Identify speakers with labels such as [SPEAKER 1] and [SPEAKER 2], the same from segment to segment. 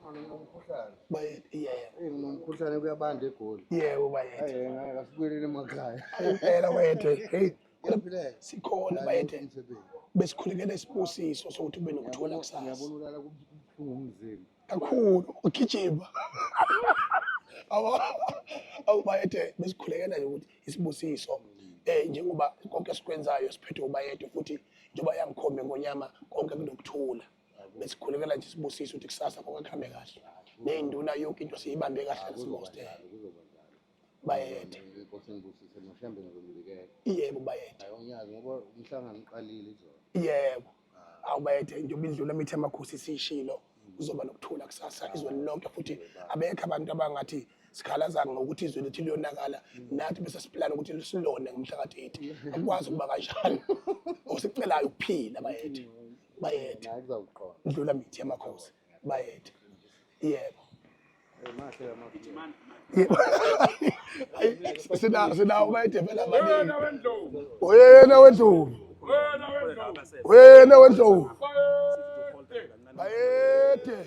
[SPEAKER 1] Umkhuhlane.
[SPEAKER 2] Bayethe, yebo.
[SPEAKER 1] Eyi nginomkhuhlane kuyabanda eGoli.
[SPEAKER 2] Yebo bayethe.
[SPEAKER 1] Hayi ngeke asibuyelele emakhaya.
[SPEAKER 2] Impela bayethe. Hey,
[SPEAKER 1] Uyaphileka?
[SPEAKER 2] sikhona bayethe.
[SPEAKER 1] Umsebenzi.
[SPEAKER 2] Besikhulekela isibusiso sokuthi ube nokuthula kusasa.
[SPEAKER 1] Ngiyabona ulala kubuhlungu umzimba.
[SPEAKER 2] Kakhulu ugijima. Awu awu bayethe besikhulekela nje ukuthi isibusiso njengoba konke esikwenzayo siphethwe ubayethe futhi njengoba yangikhombe ngonyama konke kunokuthula. Besikhulekela nje isibusiso ukuthi kusasa konke kuhambe kahle. Ney'nduna yonke into siyibambe kahle nasemahostela.
[SPEAKER 1] Kuzoba njalo.
[SPEAKER 2] Bayethe.
[SPEAKER 1] Inkosi engibusise noShembe ngizomubikela.
[SPEAKER 2] Yebo bayethe.
[SPEAKER 1] Hayi unyazi ngoba umhlangano uqalile izolo.
[SPEAKER 2] Yebo. Awubayethe njengoba indlula imithi yamakhosi siyishilo kuzoba nokuthula kusasa izwe lonke futhi abekho abantu abangathi sikhalaza ngokuthi izwe lethu liyonakala nathi bese siplana ukuthi silone ngomhla ka-30 akwazi ukuba kanjalo osicelayo ukuphila bayethe bayethe
[SPEAKER 1] Hayi kuzawuqonda.
[SPEAKER 2] ndlula mithi yamakhosi bayethe yebo.
[SPEAKER 1] Hey mahle amaphilisi.
[SPEAKER 2] Yebo. Hayi, sinawo bayethe phela abaningi.
[SPEAKER 3] Wena wendlovu.
[SPEAKER 2] Wena wendlovu.
[SPEAKER 3] Wena wendlovu.
[SPEAKER 2] Wena wendlovu.
[SPEAKER 3] Bayethe.
[SPEAKER 2] Bayethe.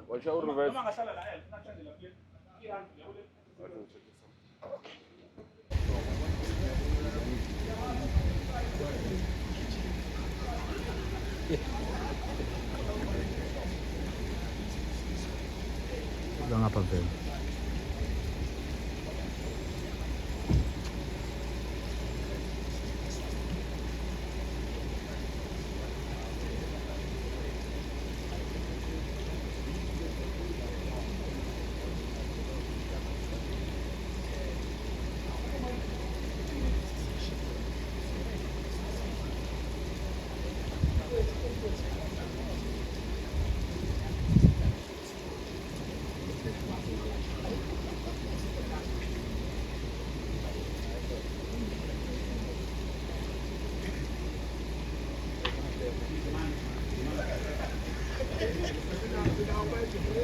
[SPEAKER 3] Noma ngahlala la ngahlala la kule.
[SPEAKER 4] Ngapha vele.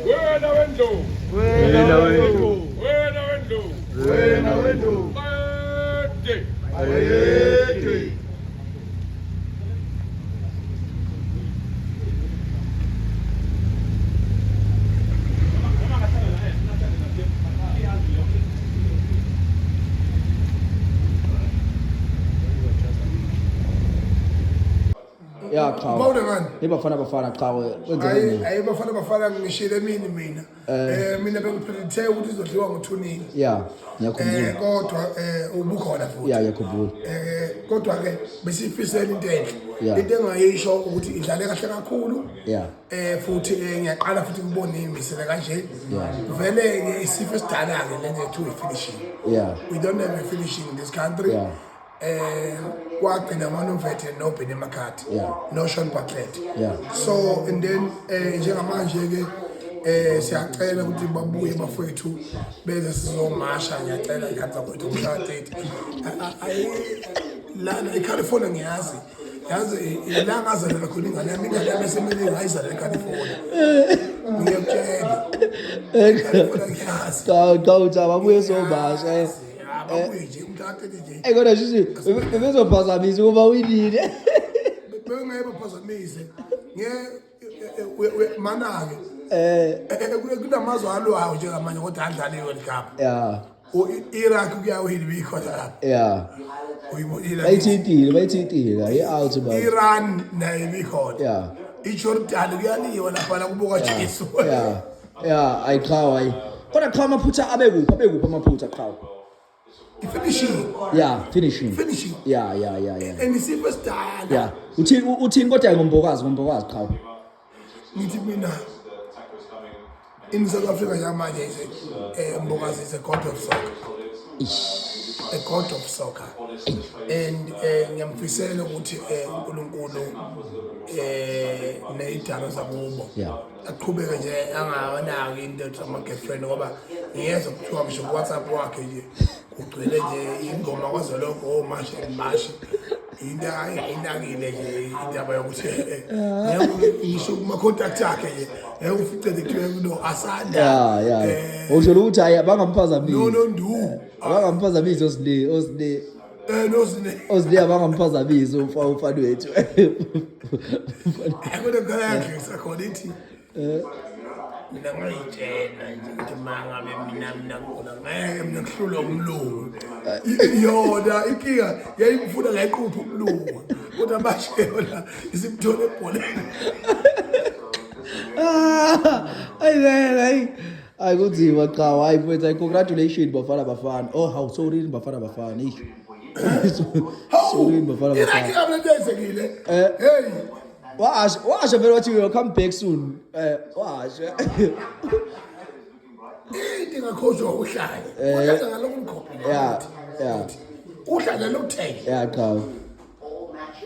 [SPEAKER 3] Wena wendlovu.
[SPEAKER 4] Wena wendlovu.
[SPEAKER 3] Wena wendlovu.
[SPEAKER 4] Wena wendlovu.
[SPEAKER 3] Bayethe.
[SPEAKER 4] Bayethe.
[SPEAKER 3] Noma ngahlala la ngahlala la kule.
[SPEAKER 5] Ya qhawe.
[SPEAKER 2] Bawule ngani?
[SPEAKER 5] Ibafana bafana qhawe
[SPEAKER 2] Hayi
[SPEAKER 5] kwenzekeni?
[SPEAKER 2] hayi bafana bafana ngishile emini mina. Mina bengipredicte ukuthi izodliwa ngo-2-0.
[SPEAKER 5] Ya, ngiyakhumbula.
[SPEAKER 2] Kodwa ubukhona futhi.
[SPEAKER 5] Ya, ngiyakhumbula.
[SPEAKER 2] Kodwa ke besifisela into enhle.
[SPEAKER 5] Yeah.
[SPEAKER 2] Into engayisho ukuthi idlale kahle kakhulu.
[SPEAKER 5] Yeah.
[SPEAKER 2] Futhi ngiyaqala futhi ngibone imisele kanje.
[SPEAKER 5] Yeah.
[SPEAKER 2] Vele ke isifo esidala ke lento ethu i-finishing.
[SPEAKER 5] Yeah.
[SPEAKER 2] We don't have a finishing in this country.
[SPEAKER 5] Yeah.
[SPEAKER 2] Kwagcina ngoNovethe noBenny McCarthy.
[SPEAKER 5] Yeah.
[SPEAKER 2] No Sean Bartlett.
[SPEAKER 5] Yeah.
[SPEAKER 2] So and then njengamanje ke siyacela ukuthi babuye bafowethu beze sizomasha ngiyacela ikhathi zakwethu umhla 30. Ayi lana eCalifornia ngiyazi. Yazi la ngazalela khona ingane yami ingane yami esemelika ngayizalela eCalifornia. Ngiyakutshela. California ngiyazi.
[SPEAKER 5] Cha cha cha babuye sobasha.
[SPEAKER 2] Babuye nje umhla 30 nje.
[SPEAKER 5] Ey kodwa shuthi bebezophazamisa ukuba winile.
[SPEAKER 2] Bengeke baphazamise. Nge mana-ke kunamazwe alwayo njengamanje kodwa adlala i-World Cup.
[SPEAKER 5] Ya.
[SPEAKER 2] Iraq kuyawina ibikhona lapha.
[SPEAKER 5] Ya.
[SPEAKER 2] Uyibonile.
[SPEAKER 5] Bayithintile, bayithintile. Ayi out man.
[SPEAKER 2] Iran nayo ibikhona.
[SPEAKER 5] Yeah.
[SPEAKER 2] I-Jordan kuyaliwa lapha la kubuka Jesu.
[SPEAKER 5] Ya. Ya, ayi qhawe ayi. Kodwa qhawe amaphutha abe kuphi? Abe kuphi amaphutha qhawe?
[SPEAKER 2] I-finishing.
[SPEAKER 5] Yeah, finishing.
[SPEAKER 2] Finishing.
[SPEAKER 5] Yeah, yeah, yeah, yeah.
[SPEAKER 2] And isifo esidala.
[SPEAKER 5] Yeah. Uthini uthini kodwa ngombokazi ngombokazi qhawe?
[SPEAKER 2] Ngithi mina in South Africa njengamanje is Mbokazi is a god of soccer. A god of soccer. And ngiyamfisela ukuthi uNkulunkulu nezidalo zakubo
[SPEAKER 5] Yeah.
[SPEAKER 2] aqhubeke nje angawanaki into ethi ama girlfriend ngoba ngiyezwa kuthiwa ngisho ku WhatsApp wakhe nje kugcwele nje ingoma kwazoloko omashi and mashi into ayinakile nje indaba yokuthi ngisho kuma contact akhe nje ngeke ufice kuthiwe kuno Asanda
[SPEAKER 5] Yeah, yeah. Usho ukuthi hayi abangamphazamisi.
[SPEAKER 2] no no ndu
[SPEAKER 5] Abangamphazamisi osile, osile.
[SPEAKER 2] Nozine.
[SPEAKER 5] Oziliya bangamphazamisi umfana wethu.
[SPEAKER 2] Hayi kodwa kuyadlisa khona ithi. Mina ngayitshela nje ukuthi uma ngabe mina ngona ngeke mina ngihlulwe umlungu. Yona inkinga yayimfuna ngayiqupha umlungu. Kodwa manje yona isimthole ebholeni.
[SPEAKER 5] Ah, ayi vele ayi. Ayi kunzima cha hayi mfethu ayi congratulations Bafana Bafana. Oh how sorry Bafana Bafana. Eish. Sorry Bafana
[SPEAKER 2] Iraki
[SPEAKER 5] Bafana.
[SPEAKER 2] kabi lento eyenzekile.
[SPEAKER 5] Eh.
[SPEAKER 2] Hey.
[SPEAKER 5] Washo washo vele wathi we will come back soon. Eh washo.
[SPEAKER 2] Into ingakhozwa uhlanya. Uhlanya ngalokhu mkhophe.
[SPEAKER 5] Yeah, yeah.
[SPEAKER 2] Uhlanya lokuthenge.
[SPEAKER 5] Yeah cha.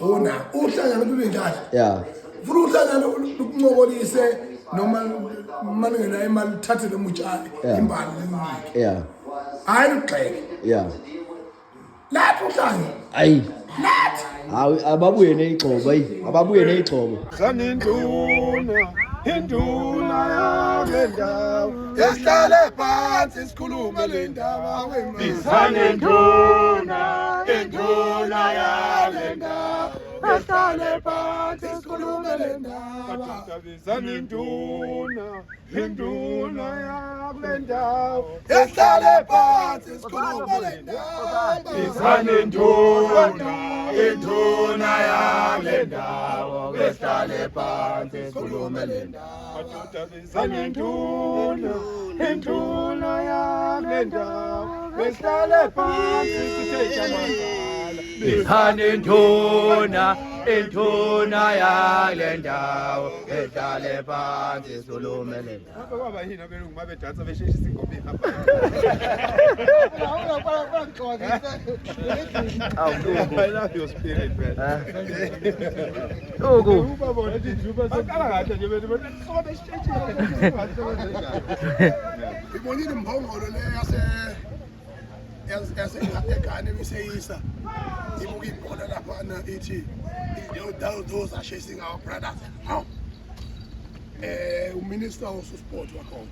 [SPEAKER 2] Ona uhlanya lolunenhlanhla.
[SPEAKER 5] Yeah.
[SPEAKER 2] Funa uhlanya lokuncokolise noma uma ningenayo imali uthathe noma utshale
[SPEAKER 5] Yeah.
[SPEAKER 2] imbali linike.
[SPEAKER 5] Yeah.
[SPEAKER 2] Hayi lugxeke.
[SPEAKER 5] Yeah.
[SPEAKER 2] Lathi uhlanya.
[SPEAKER 5] Ayi.
[SPEAKER 2] Lathi.
[SPEAKER 5] Hayi ababuye nezigxobo ayi. Ababuye nezigxobo.
[SPEAKER 3] Saninduna, induna yale ndawo.
[SPEAKER 2] Esihlale phansi sikhulume le ndaba wema.
[SPEAKER 3] Saninduna, induna yale ndawo.
[SPEAKER 2] Esihlale phansi sikhulume le ndaba.
[SPEAKER 3] Saninduna, induna yakule ndawo.
[SPEAKER 2] Esihlale phansi sikhulume le ndaba.
[SPEAKER 3] Saninduna, induna yale ndawo. Besihlale phansi sikhulume le ndawo. Saninduna, induna yakule ndawo. Besihlale phansi sithe jamazala.
[SPEAKER 4] Saninduna, induna yale ndawo ehlale phansi sikhulume le ndaba.
[SPEAKER 3] Hamba kwaba yini abelungu babedansa besheshisa ingoma ihamba. I love your spirit, man.
[SPEAKER 5] Oku.
[SPEAKER 3] Ubabona nje baqala kahle nje bethu soba besheshisa.
[SPEAKER 2] Ibonile imbongolo le yase yase eGhana ibiseyisa ibuka ibhola laphana ithi those are chasing our brothers. How? Uminister of sport wakhona.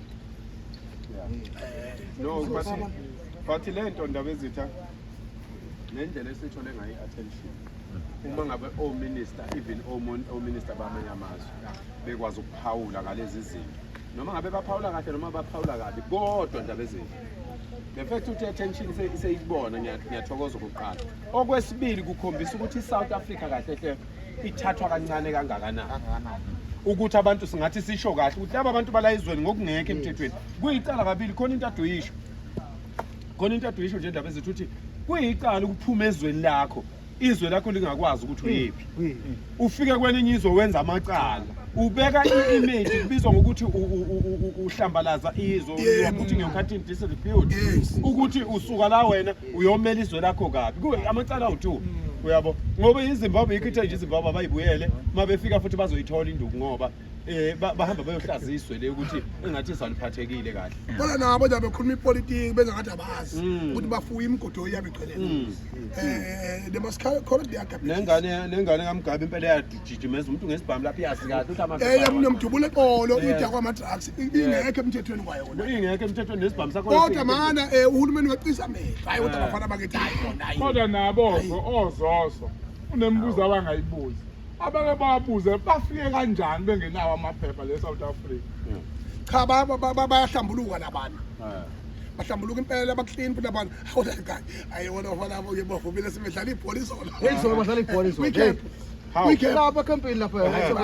[SPEAKER 3] No, but le nto ndaba ezitha nendlela esithole ngayo i-attention uma ngabe o-minister even o-minister bamanye amazwe bekwazi ukuphawula ngalezi zinto noma ngabe baphawula kahle noma baphawula kabi kodwa ndaba ezitha the fact ukuthi i-attention seyikubona ngiyathokoza okokuqala. Okwesibili kukhombisa ukuthi i-South Africa kahle hle ithathwa kancane kangakanani ukuthi abantu singathi sisho kahle ukuthi laba bantu bala ezweni ngokungekho emthethweni kuyicala kabili. Khona into aduyisho khona into aduyisho nje indaba ezithi ukuthi kuyicala ukuphuma ezweni lakho, izwe lakho lingakwazi ukuthi uyephi, ufike kwelinye izwe wenza amacala, ubeka i-image kubizwa ngokuthi uhlambalaza izwe, putting your country in disrepute, ukuthi usuka la wena uyomela izwe lakho kabi. Kuwe amacala awu-two uyabo, ngoba iZimbabwe yikho ithe nje iZimbabwe abayibuyele uma befika futhi bazoyithola induku ngoba bahamba bayohlaziya izwe le ukuthi engathi saliphathekile kahle.
[SPEAKER 2] Kodwa nabo nje bekhuluma ipolitiki benza ngathi abazi ukuthi bafuye imigodoyi yabo igcwele. They must correct their garbage.
[SPEAKER 3] Nengane kaMugabe impela yajijimeza umuntu ngesibhamu lapho iyazi kahle ukuthi
[SPEAKER 2] Yamdubula eqolo idakwa ama-drugs ingekho emthethweni kwayona.
[SPEAKER 3] Ingekho emthethweni nesibhamu sakho.
[SPEAKER 2] Kodwa mana uhulumeni weqisa amehlo. Hayi kodwa abafana bakithi hayi khona hayi.
[SPEAKER 6] Kodwa nabo ozoso unemibuzo abangayibuzi, abake babuze bafike kanjani bengenawo amaphepha le South Africa.
[SPEAKER 2] Cha bayahlambuluka labantu. Bahlambuluka impela baklin futhi abantu. Kodwa hayi ayibona bafana abo ke bavumile sebedlala ibhola izolo.
[SPEAKER 7] Izolo badlala ibhola izolo.
[SPEAKER 2] Weekend.
[SPEAKER 3] How?
[SPEAKER 2] Weekend.
[SPEAKER 7] Lapha ecampini lapha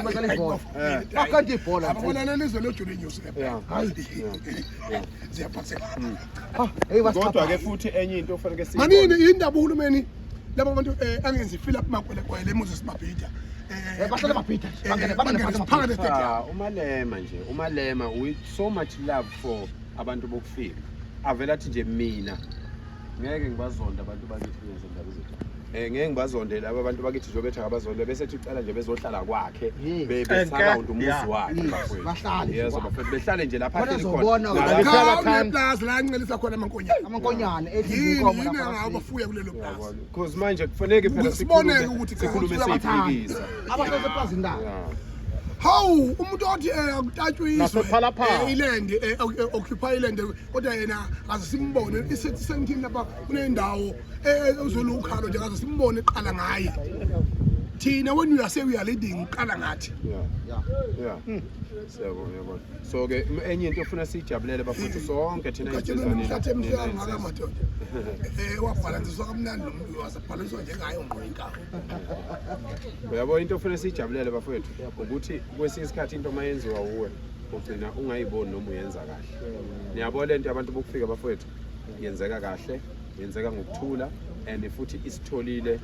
[SPEAKER 7] badlala ibhola. Bakhanti ibhola.
[SPEAKER 2] Ababona lelizwe lojule news ke. Hayi. Ziyaphatheka.
[SPEAKER 7] Hey
[SPEAKER 3] Kodwa ke futhi enye into ofanele
[SPEAKER 2] Manini indaba uhulumeni laba bantu angenzi fill up makwelekwele eMoses Mabhida.
[SPEAKER 7] Bahlale Mabhida. Bangene
[SPEAKER 2] phakathi stadium.
[SPEAKER 3] Ah, uMalema nje, uMalema with so much love for abantu bokufika avela athi nje mina ngeke ngibazonde abantu bakithi ngezindaba zethu, ngeke ngibazonde laba abantu bakithi njengoba bethi akabazonde bese ethi ucela nje bezohlala kwakhe besurround umuzi wakhe bafowethu.
[SPEAKER 7] Bahlale nje
[SPEAKER 3] Yezwa
[SPEAKER 7] kwakhe.
[SPEAKER 3] bafowethu behlale nje lapha
[SPEAKER 7] Khona
[SPEAKER 3] ahleli
[SPEAKER 7] ezobona
[SPEAKER 3] khona.
[SPEAKER 7] ukuthi-
[SPEAKER 3] Nalapha
[SPEAKER 2] Cha uneplaza la ancelisa khona amankonyane.
[SPEAKER 7] Amankonyane ethi
[SPEAKER 2] Yini
[SPEAKER 7] inkomo
[SPEAKER 2] yini
[SPEAKER 7] lapha.
[SPEAKER 2] ngawo bafuya kulelo plaza.
[SPEAKER 3] Because manje kufanele phela
[SPEAKER 2] Siboneke ukuthi cha,
[SPEAKER 3] sikhulume
[SPEAKER 7] abathanda.
[SPEAKER 3] siyiphikisa.
[SPEAKER 7] Abahlezi eplazini lakhe.
[SPEAKER 3] Yeah.
[SPEAKER 2] Hawu, umuntu othi akutatshwe izwe,
[SPEAKER 6] NasePhalaphala.
[SPEAKER 2] Iland, occupy iland, kodwa yena akaze simbone isentini lapha kunendawo uzulu ukhalo nje, akaze simbone qala ngaye. Thina when we are say we are leading, qala ngathi.
[SPEAKER 3] Yeah. Siyabonga, yabona. So ke enye into ofuna siyijabulele bafuthu sonke thina
[SPEAKER 2] Gatsheni
[SPEAKER 3] insizwa
[SPEAKER 2] umhlathi emhlanga
[SPEAKER 3] nina insizwa.
[SPEAKER 2] kamadoda. Wabhalansiswa kamnandi lo muntu, wasabhalansiswa njengayo ngqo inkawu.
[SPEAKER 3] Uyabona into ofuna siyijabulele bafowethu ukuthi kwesinye isikhathi into uma yenziwa wuwe ugcina ungayiboni noma uyenza kahle. Niyabona lento abantu bokufika bafowethu yenzeka kahle, yenzeka ngokuthula and futhi isitholile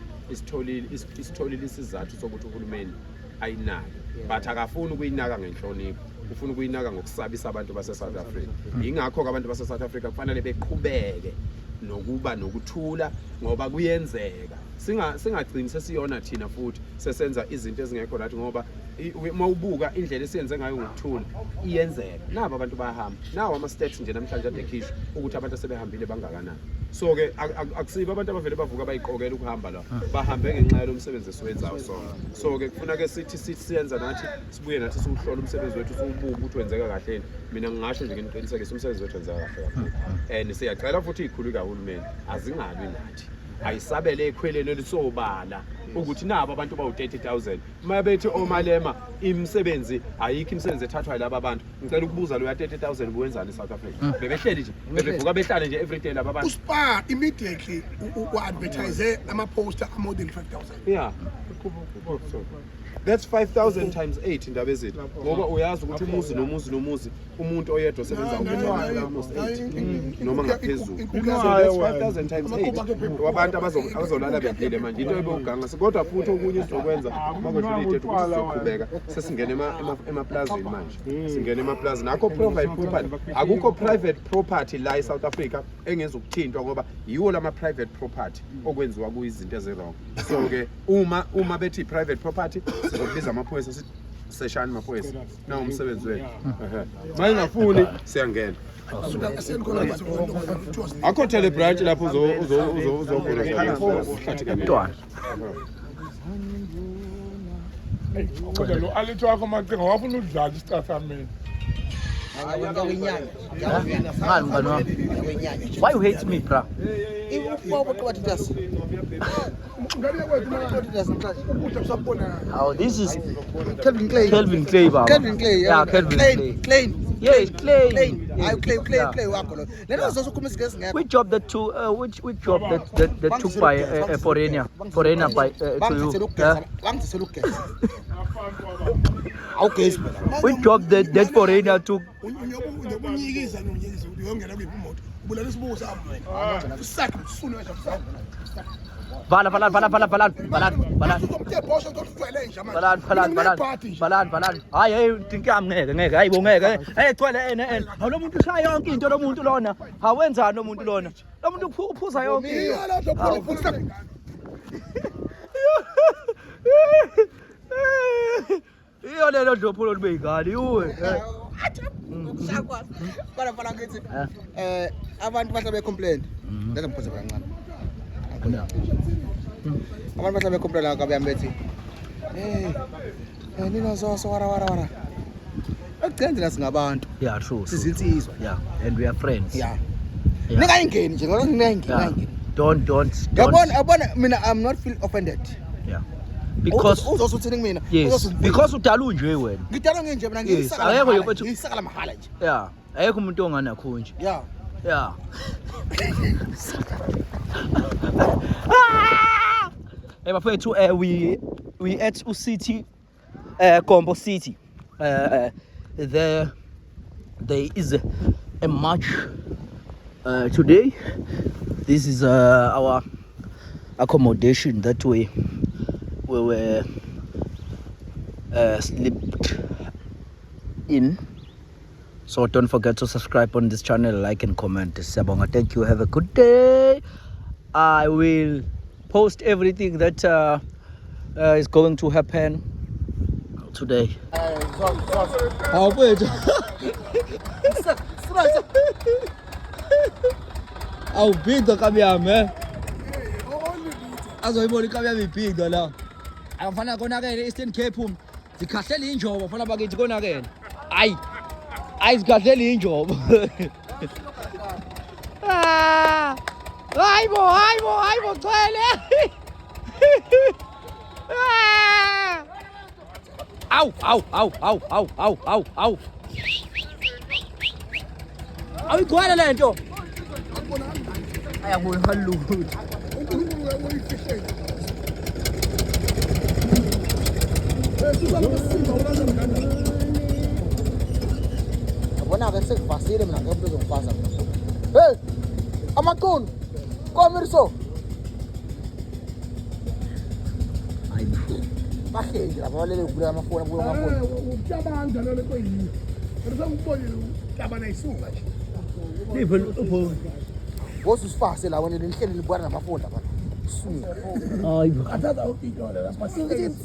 [SPEAKER 3] isizathu sokuthi uhulumeni ayinake, but akafuni ukuyinaka ngenhlonipho, ufuna ukuyinaka ngokusabisa abantu base-South Africa. Yingakho-ke abantu base-South Africa kufanele beqhubeke nokuba nokuthula ngoba kuyenzeka singagcini sesiyona thina futhi sesenza izinto ezingekho right, ngoba uma ubuka indlela esiyenze ngayo ngokuthula iyenzeka. Nabo abantu bayahamba, nawo ama-stats nje namhlanje ade ekhishwa ukuthi abantu asebehambile bangakanani. So-ke akusibo abantu abavele bavuka bayiqokela ukuhamba la, bahambe ngenxa yalo msebenzi esiwenzayo sonke. So-ke kufuna-ke sithi siyenza nathi sibuye nathi siwuhlole umsebenzi wethu, siwubuke ukuthi wenzeka kahle yini. Mina ngingasho nje nginiqinisekise umsebenzi wethu wenzeka kahle kakhulu, and siyacela futhi iy'khulu kahulumeni azingalwi nathi, ayisabele ekhweleni elisobala ukuthi nabo abantu bawu-30 000 uma bethi omalema imisebenzi ayikho, imisebenzi ethathwa yilaba bantu. Ngicela ukubuza, loya 30 000 buwenzani e-South Africa? Bebehleli nje, bebevuka behlale nje everyday laba bantu?
[SPEAKER 2] USpar immediately u-advertise ama-poster more than 5000.
[SPEAKER 3] Yeah, that's 5000 times 8, indaba ezethu, ngoba uyazi ukuthi umuzi nomuzi nomuzi umuntu oyedwa osebenza uphethe almost 8 noma ngaphezulu. So that's 5000 times 8 wabantu abazolala bedlile manje, into ebewuganga. Kodwa futhi okunye sizokwenza uma kwedlula i-date ukuthi sizoqhubeka sesingena emaplazini manje, singena emaplazini akho private property, akukho private property la e-South Africa engezukuthintwa, ngoba yiwo lama private property okwenziwa kuyizinto ezi-wrong. So-ke uma bethi private property, sizokubiza amaphoyisa sithi seshani maphoyisa, nawu umsebenzi wethu. Ehhe. Ma ingafuni siyangena. Akho telebranch lapho uzokhona uhlathi.
[SPEAKER 5] Mntwana.
[SPEAKER 6] Kodwa lo alithi wakho macinga wafuna ukudlala isicathameni.
[SPEAKER 7] Ngiyakwenyanya.
[SPEAKER 5] Ngani mngani wami?
[SPEAKER 7] Ngiyakwenyanya.
[SPEAKER 5] Why you hate me, bra?
[SPEAKER 7] Uqoba titas.
[SPEAKER 2] Ukudla kusabona.
[SPEAKER 5] Oh, this is
[SPEAKER 7] Calvin Klein.
[SPEAKER 5] Calvin Clay, baba.
[SPEAKER 7] Calvin Clay.
[SPEAKER 5] Yeah, Calvin
[SPEAKER 7] Klein.
[SPEAKER 5] Clay.
[SPEAKER 7] Klein.
[SPEAKER 5] Yes, Clay.
[SPEAKER 7] Klein. Hayi Clay, Clay,
[SPEAKER 5] Yeah.
[SPEAKER 7] Clay wakho lo. Lento uzokhuluma isiNgesi ngekho.
[SPEAKER 5] Which job that took, which job that took by a foreigner by to you?
[SPEAKER 7] Bangithathela
[SPEAKER 5] Yeah?
[SPEAKER 7] ukugeza. Bangithathela ukugeza. Awugezi phela.
[SPEAKER 5] Which job that foreigner took?
[SPEAKER 2] Unyokunyikiza nonyikiza ukuthi uyongena kuyiphi imoto, ubulala isibuko sami wena, usakhe usule wena usakhe.
[SPEAKER 5] Vala, vala, vala, vala, vala, vala, vala.
[SPEAKER 2] Uzomtebhosha uzohlwele nje manje.
[SPEAKER 5] Balani, balani, balani.
[SPEAKER 2] Nginebhadi nje.
[SPEAKER 5] Balani, balani. Hayi, hey, inkinga ngeke, ngeke. Hayi bo, ngeke. Hey, gcwele ene ene. Hawu, lo muntu ushaya yonke into lo muntu lona. Hawenzani lo muntu lona? Lo muntu uphuza yonke into.
[SPEAKER 2] Iya lapho phula phula.
[SPEAKER 5] Iyo lelo dlophulo libe yingane iwe.
[SPEAKER 7] Kodwa mfana ngithi abantu bahle be-complain. Ngeke ngiphuze kancane. Abantu bahle be-complain la kabe bethi, "Hey, nina zoso wara wara wara." Ekugcineni thina singabantu.
[SPEAKER 5] Yeah, true. True.
[SPEAKER 7] Sizinsizwa.
[SPEAKER 5] Yeah, and we are friends.
[SPEAKER 7] Yeah.
[SPEAKER 5] Yeah.
[SPEAKER 7] Ningayingeni nje, ngoba ningayingeni,
[SPEAKER 5] Yeah.
[SPEAKER 7] ningayingeni.
[SPEAKER 5] Don't, don't.
[SPEAKER 7] Yabona, yabona mina I'm not feel offended.
[SPEAKER 5] Yeah. Because
[SPEAKER 7] Uzosuthini kumina?
[SPEAKER 5] Yes,
[SPEAKER 7] Uzosuthi-
[SPEAKER 5] because udala unje wena.
[SPEAKER 7] Ngidala nginje mina
[SPEAKER 5] Yes,
[SPEAKER 7] ngiyisaka.
[SPEAKER 5] akekho nje mfethu.
[SPEAKER 7] Ngiyisaka la mahala nje.
[SPEAKER 5] Yeah, ayekho umuntu onganakho nje.
[SPEAKER 7] Yeah.
[SPEAKER 5] Yeah. Hey bafethu, we at uCity, Combo City. There is a march today. This is our accommodation that we were slept in. So don't forget to subscribe on this channel, like and comment. Siyabonga. Thank you. Have a good day. I will post everything that is going to happen today. Hawu mfethu. Awubhica kabi yami eh. Azoyibona ikabi yami ibhica la. Akufana konakele Eastern Cape. Zikhahlela injobo mfana bakithi konakele. Hayi. Hayi zikhahlela injobo. Ah! Hayi bo, hayi bo, hayi bo gcwele. Ah! Awu, awu, awu, awu, awu, awu, awu, awu. Awuyigcwele le nto. Ayakubonakali lutho.
[SPEAKER 7] Yabona-ke sekuvasile mina ngeke umuntu ozongifaza mina. Hey! Amaqunu! Komiriso!
[SPEAKER 5] Hayi bo.
[SPEAKER 7] Bahleli lapha balele ukubulala amafoni abuye amafoni.
[SPEAKER 2] Ukucabanga lona kweyiyo. Ngikubonile ucabana isuka nje.
[SPEAKER 5] Liphi upho?
[SPEAKER 7] Woze usifase la wena nihleli nibukana namafoni lapha. Suka.
[SPEAKER 5] Hayi bo.
[SPEAKER 2] Athatha into le
[SPEAKER 7] Uthi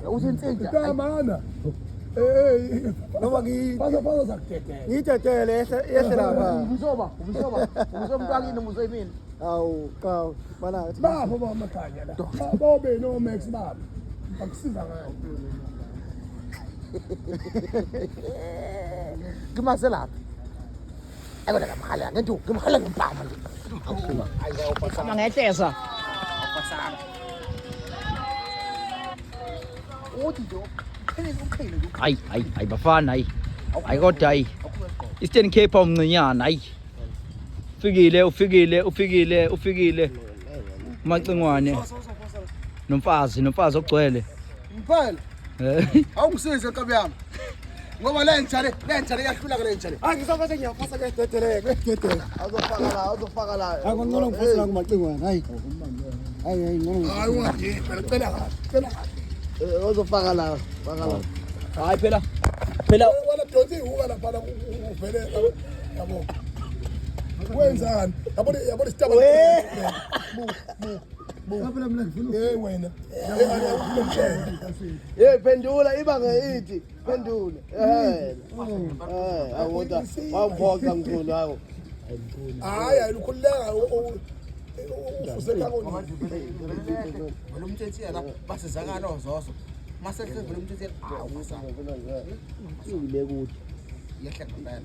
[SPEAKER 7] uthi insinja.
[SPEAKER 2] Kamana. Eh, noma ngi Pasa pasa sakudedela.
[SPEAKER 4] Ngiyidedele yehle yehle lapha.
[SPEAKER 7] Ubizoba, ubizoba, ubizoba umuntu wakini umuzwe yimina.
[SPEAKER 4] Hawu, cha, bana.
[SPEAKER 2] Bapho bamakhanya la. Bobe no Max babo. Bakusiza ngayo.
[SPEAKER 7] Ngimase lapha. Ayikona ngamhala ngento, ngimhala ngempama nje.
[SPEAKER 5] Uma ngehlesa.
[SPEAKER 7] Uthi nje uqhele uqhele nje.
[SPEAKER 5] Hayi, hayi, hayi bafana hayi. Hayi kodwa hayi. Eastern Cape awumncinyana hayi. Ufikile, ufikile, ufikile, ufikile. Umacingwane. Nomfazi, nomfazi ogcwele.
[SPEAKER 7] Mphela,
[SPEAKER 5] Eh.
[SPEAKER 7] awungisize nkabi yami. Ngoba le ntsha le, le ntsha le iyahlula ke le ntsha le.
[SPEAKER 4] Hayi ngizobe ngiyafasa ke dedele, ke dedele.
[SPEAKER 7] Azofaka la, azofaka la.
[SPEAKER 4] Hayi ngcono ngifasa la kumacingwane. Hayi. Hayi hayi ngcono.
[SPEAKER 2] Hayi ungadini phela cela kahle. Cela kahle.
[SPEAKER 4] Ozofaka la, faka la.
[SPEAKER 5] Hayi phela. Phela
[SPEAKER 2] Wena donsi ihuka lapha uvele yabo. Wenzani? Yabona yabona isitaba. Bu bu bu.
[SPEAKER 4] Phela mina ngifuna
[SPEAKER 2] Hey wena.
[SPEAKER 4] Hey phendula iba ngeyithi, phendula. Eh. Eh, awuda. Wangiphoxa mkhulu hawo.
[SPEAKER 2] Hayi hayi ukhululeka ufuseka koni.
[SPEAKER 7] Vele umthethe la basizakala ozozo. Masehle vele umthethe awusa.
[SPEAKER 5] ile kude.
[SPEAKER 7] Yehle ngempela.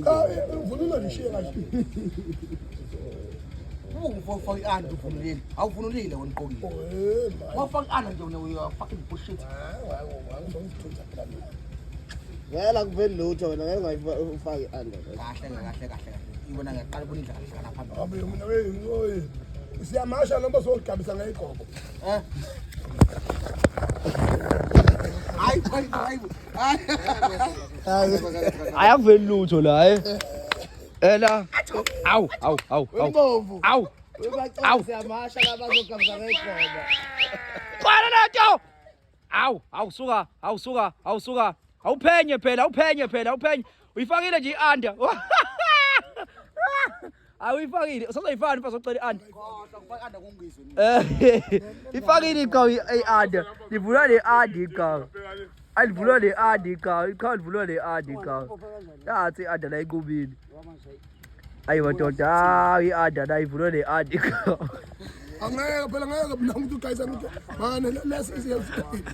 [SPEAKER 2] Cha uvunula nje shiye kahle.
[SPEAKER 7] Ungufaka i-under uvunulile. Awuvunulile wena uqokile.
[SPEAKER 2] Eh man.
[SPEAKER 7] Wafaka i-under nje wena you are fucking bullshit.
[SPEAKER 2] Hayi ngizongithutha phela mina.
[SPEAKER 4] Vela akuveli lutho wena ngeke ungayifaki under.
[SPEAKER 7] Kahle kahle kahle kahle. Ibona ngiyaqala ukubona indlela kahle phambili.
[SPEAKER 2] Abe mina we siyamasha noma sogabisa ngeyigqoko.
[SPEAKER 7] Eh. Hayi hayi hayi.
[SPEAKER 5] Hayi akuveli lutho la eh. Ela. Awu, awu, awu, awu.
[SPEAKER 4] Wembomvu.
[SPEAKER 5] Awu.
[SPEAKER 4] Webacela siyamasha la bazogabisa ngeyigqoba.
[SPEAKER 5] Qala lento. Awu, awu suka, awu suka, awu suka. Awuphenye phela, awuphenye phela, awuphenye. Uyifakile nje i-under. Awuyifakile, usazoyifaka mfazi ocela i-under.
[SPEAKER 7] Kodwa ngifaka i-under kungizwe.
[SPEAKER 5] Eh, Ifakile iqhawe i-under. Livulwa le-under iqhawe. Alivulwa le-under iqhawe, iqhawe livulwa le-under iqhawe. Yathi i-under la iqubile. Ayi madoda, hayi i-under la ivulwa le-under iqhawe.
[SPEAKER 2] Angeke phela ngeke mina ukuthi ugayisa ukuthi manje lesi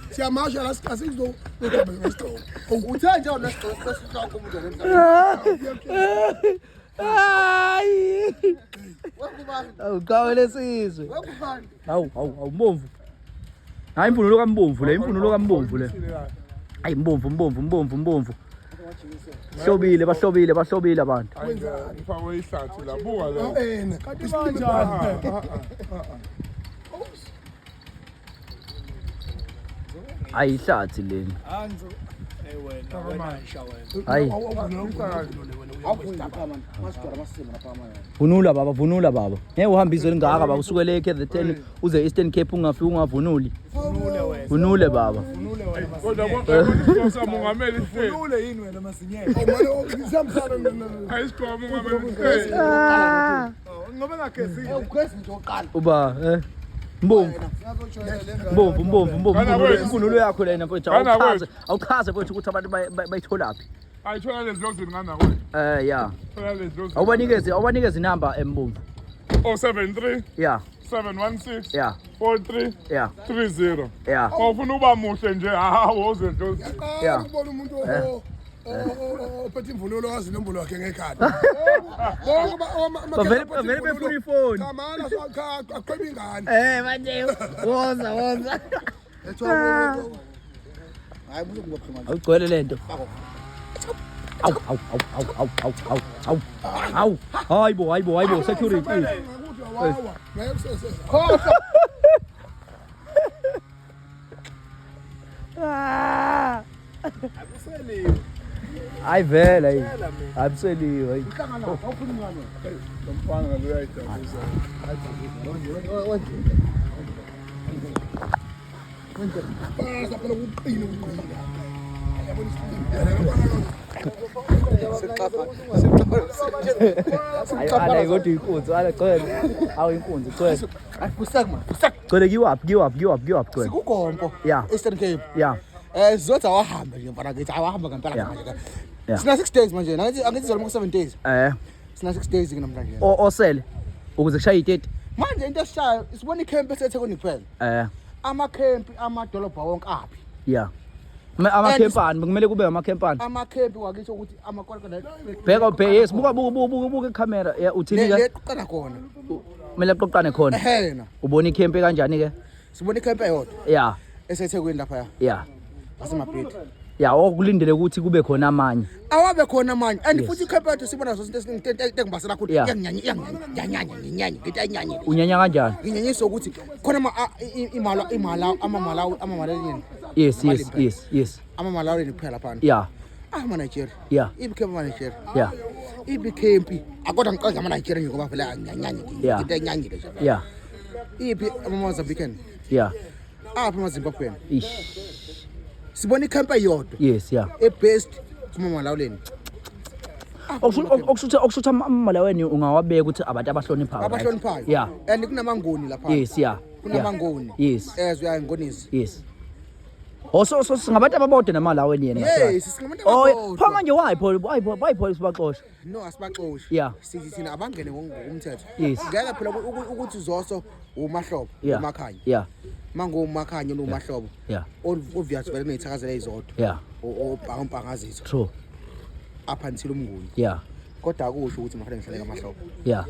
[SPEAKER 2] siyamasha la sikasizo ngigabisa ngesigqoko.
[SPEAKER 7] Uthe nje wena sigqoko sesihloko umuntu wena.
[SPEAKER 5] Hayi.
[SPEAKER 7] Wekubani?
[SPEAKER 5] Awuqhawe lesizwe.
[SPEAKER 7] Wekubani?
[SPEAKER 5] Hawu hawu hawu mbomvu. Hayi imvunulo kaMbomvu le, imvunulo kaMbomvu le. Hayi mbomvu mbomvu mbomvu mbomvu. Hlobile bahlobile bahlobile abantu.
[SPEAKER 6] Ngifakwe ihlathi la buka la.
[SPEAKER 2] Ene kanti
[SPEAKER 5] Hayi ihlathi leli. Hayi vunula baba vunula baba. Ngeke uhambe izwe elingaka baba usukele eKZN uze Eastern Cape ungafiki ungavunuli. Vunule baba.
[SPEAKER 6] Kodwa kodwa samongameli sihleli.
[SPEAKER 2] Ule yini wena masinyeke? Manje siyamsana
[SPEAKER 6] Hayi sigqoko mongameli sihleli.
[SPEAKER 3] Ngoba ngagezile.
[SPEAKER 7] Ugezi nje oqala.
[SPEAKER 5] Uba eh Mbomvu mbomvu mbomvu mbomvu imvunulo yakho lena mfowethu awuchaze awuchaze mfowethu ukuthi abantu bayitholaphi.
[SPEAKER 6] Ayithola lezi lozini ngana kwethu.
[SPEAKER 5] Eh ya.
[SPEAKER 6] Thola lezi lozini.
[SPEAKER 5] Awubanikeze awubanikeze inamba embomvu.
[SPEAKER 6] 073
[SPEAKER 5] Yeah.
[SPEAKER 6] 716
[SPEAKER 5] Yeah.
[SPEAKER 6] 43
[SPEAKER 5] Yeah.
[SPEAKER 6] 30.
[SPEAKER 5] Yeah.
[SPEAKER 6] Mawufuna uba muhle nje hawu woze edlozini.
[SPEAKER 2] Yaqala
[SPEAKER 5] Yeah.
[SPEAKER 2] ukubona umuntu ophethe imvunulo wazi inombolo yakhe ngekhanda. Bonke
[SPEAKER 5] Bavele befuna ifoni.
[SPEAKER 2] Cha mana cha aqhweba ingane.
[SPEAKER 5] Eh manje woza woza.
[SPEAKER 7] Hayi buzo ngibophe manje.
[SPEAKER 5] Awugcwele lento. Awu awu awu awu awu awu awu awu. Hayibo hayibo hayibo security.
[SPEAKER 2] Ngakuthi wawa. Ngeke usese.
[SPEAKER 5] Ah. Hayi vele hayi. Abuseliwe hayi.
[SPEAKER 6] Lo mfana lo uyayidabuza.
[SPEAKER 2] Basa phela ukuqina ukuqina. Yabona isiqina.
[SPEAKER 5] Hayi ala kodwa inkunzi ala gcwele. Awu inkunzi gcwele.
[SPEAKER 7] Kusek man. Kusek.
[SPEAKER 5] Gcwele kiwaphi kiwaphi kiwaphi kiwaphi gcwele.
[SPEAKER 7] Sikugompo.
[SPEAKER 5] Yeah.
[SPEAKER 7] Eastern Cape.
[SPEAKER 5] Yeah.
[SPEAKER 7] Sizothi awahambe nje mfana kithi awahamba ngempela
[SPEAKER 5] Yeah.
[SPEAKER 7] manje.
[SPEAKER 5] Yeah.
[SPEAKER 7] Sina 6 days manje. Angithi angithi izolo 7 days.
[SPEAKER 5] Eh.
[SPEAKER 7] Sina 6 days ke namhlanje.
[SPEAKER 5] Osele ukuze kushaye i-30.
[SPEAKER 7] Manje into esishayo sibona icamp eseThekwini kuphela.
[SPEAKER 5] Eh.
[SPEAKER 7] Amakhempi amadolobha wonke aphi?
[SPEAKER 5] Yeah. Amakhempani kumele kube amakhempani.
[SPEAKER 7] Amakhempi wakithi ukuthi amakoloko
[SPEAKER 5] Bheka bheka yes buka buka buka buka ikhamera yeah uthini ke?
[SPEAKER 7] Leqoqana khona.
[SPEAKER 5] Kumele aqoqane khona.
[SPEAKER 7] Ehena.
[SPEAKER 5] Ubona ikhempi kanjani ke?
[SPEAKER 7] Sibona ikhempi eyodwa.
[SPEAKER 5] Yeah.
[SPEAKER 7] EseThekwini lapha.
[SPEAKER 5] Yeah.
[SPEAKER 7] Asemabhidi.
[SPEAKER 5] Ya okulindele ukuthi kube khona amanye.
[SPEAKER 7] Awabe khona amanye and
[SPEAKER 5] Yes.
[SPEAKER 7] futhi ikhempi yethu sibona zonke into esiningi into engibasela kakhulu.
[SPEAKER 5] Yeah.
[SPEAKER 7] Iyanginyanya iyanginyanya nginyanya ngithi ayinyanye.
[SPEAKER 5] Unyanya kanjani?
[SPEAKER 7] Nginyanyiswa ukuthi khona ama imala imala amamalawi amamalawi.
[SPEAKER 5] Yes yes yes yes.
[SPEAKER 7] Amamalawi kuphela lapha.
[SPEAKER 5] Yeah.
[SPEAKER 7] Ama Nigeria.
[SPEAKER 5] Yeah.
[SPEAKER 7] Ibi camp ama Nigeria.
[SPEAKER 5] Yeah.
[SPEAKER 7] Ibi camp. Akodwa ngiqonda ama Nigeria nje ngoba phela anginyanye
[SPEAKER 5] Yeah.
[SPEAKER 7] into enyanyile nje.
[SPEAKER 5] Yeah.
[SPEAKER 7] Iphi ama Mozambican?
[SPEAKER 5] Yeah.
[SPEAKER 7] Aphi ama Zimbabwean?
[SPEAKER 5] Ish.
[SPEAKER 7] Sibona icamp eyodwa.
[SPEAKER 5] Yes, yeah.
[SPEAKER 7] E based kuma Malawuleni.
[SPEAKER 5] Okusho okusho amaMalaweni ungawabeka ukuthi abantu abahloniphayo.
[SPEAKER 7] Abahloniphayo.
[SPEAKER 5] Yeah.
[SPEAKER 7] And kunamangoni lapha.
[SPEAKER 5] Yes, yeah.
[SPEAKER 7] Kunamangoni.
[SPEAKER 5] Yes.
[SPEAKER 7] Ezwe uyangonisi.
[SPEAKER 5] Yes. Oh so so singabantu ababodwa naMalaweni yena.
[SPEAKER 7] Yes, singabantu
[SPEAKER 5] Oh,
[SPEAKER 7] ababodwa.
[SPEAKER 5] pho manje why pho why pho why pho sibaxosha?
[SPEAKER 7] No, asibaxoshi.
[SPEAKER 5] Yeah.
[SPEAKER 7] Sithi thina abangene ngokumthetho.
[SPEAKER 5] Yes.
[SPEAKER 7] Ngeke phela ukuthi uzoso umahlobo,
[SPEAKER 5] Yeah.
[SPEAKER 7] umakhanya.
[SPEAKER 5] Yeah.
[SPEAKER 7] Mangumakhanya nomahlobo.
[SPEAKER 5] Yeah.
[SPEAKER 7] Obvious vele kuneyithakazelo ezizodwa.
[SPEAKER 5] Yeah.
[SPEAKER 7] Obhangazitho.
[SPEAKER 5] True.
[SPEAKER 7] Up until umnguni.
[SPEAKER 5] Yeah.
[SPEAKER 7] Kodwa akusho ukuthi mafanele ngihlale kamahlobo.
[SPEAKER 5] Yeah.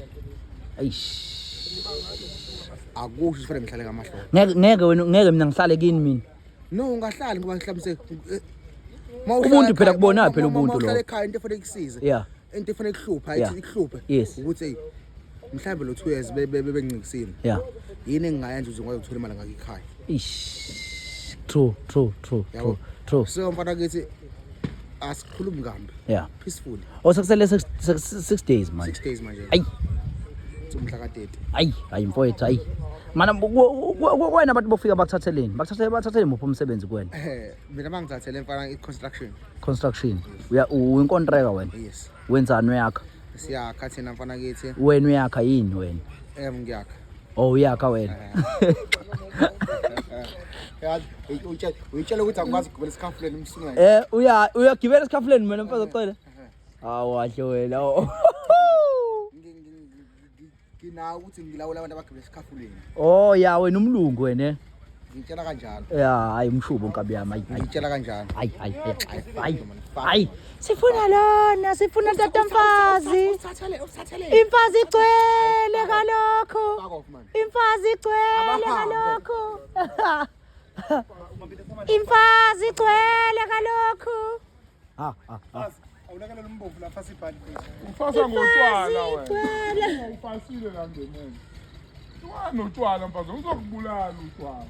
[SPEAKER 5] Eish.
[SPEAKER 7] Akusho ukuthi fanele ngihlale kamahlobo.
[SPEAKER 5] Ngeke ngeke wena ngeke mina ngihlale kini mina.
[SPEAKER 7] No, ungahlali ngoba mhlawumbe
[SPEAKER 5] Ubuntu phela kubona phela ubuntu
[SPEAKER 7] lo.
[SPEAKER 5] lo.
[SPEAKER 7] Ekhaya into efanele ikusize.
[SPEAKER 5] Yeah.
[SPEAKER 7] Into efanele ikuhlupha,
[SPEAKER 5] Yeah.
[SPEAKER 7] ithi ikuhluphe.
[SPEAKER 5] Yes.
[SPEAKER 7] Ukuthi hey mhlawumbe lo 2 years bebengincikisile.
[SPEAKER 5] Yeah.
[SPEAKER 7] Yini engingayenza ukuze ngikwazi ukuthola imali ngakho ekhaya?
[SPEAKER 5] Ish. True, true, true,
[SPEAKER 7] Yabo.
[SPEAKER 5] true, true.
[SPEAKER 7] So mfana kithi asikhulumi kambi.
[SPEAKER 5] Yeah.
[SPEAKER 7] Peaceful.
[SPEAKER 5] Oh sekusele 6 days manje.
[SPEAKER 7] 6 days manje.
[SPEAKER 5] Ayi,
[SPEAKER 7] Umhla ka 30.
[SPEAKER 5] ayi, ayi mfowethu ayi. Mana kuwena abantu bofika bakuthatheleni? Bakuthathele bathathele muphi umsebenzi kuwena?
[SPEAKER 7] Mina bangithathele mfana i-construction.
[SPEAKER 5] Construction. Uya uyinkontreka wena.
[SPEAKER 7] Yes.
[SPEAKER 5] Wenzani uyakha?
[SPEAKER 7] Siyakha thina mfana kithi.
[SPEAKER 5] Wena uyakha yini wena?
[SPEAKER 7] Ngiyakha.
[SPEAKER 5] Oh uyakha wena.
[SPEAKER 7] Yazi uyitshela uyitshela ukuthi angikwazi ukugibela esikhafuleni umsunga.
[SPEAKER 5] Uya uyagibela esikhafuleni mina mfazi ocela. Hawu wahle wena.
[SPEAKER 7] Nginawo ukuthi ngilawula abantu abagibela esikhafuleni.
[SPEAKER 5] Oh ya wena umlungu wena.
[SPEAKER 7] Ngitshela kanjalo.
[SPEAKER 5] Ya hayi umshubo nkabi yami hayi.
[SPEAKER 7] Ngitshela kanjalo.
[SPEAKER 5] Hayi hayi hayi. Hayi. Sifuna lona, sifuna tata mfazi. Imfazi igcwele kalokho. Imfazi igcwele kalokho. Imfazi igcwele kalokho. Ha ha ha.
[SPEAKER 3] Awulekelela umbovu lapha sibhali.
[SPEAKER 6] Ufasa ngotshwala wena. Ufasile la ngenene. Utshwala mfazi uzokubulala utshwala.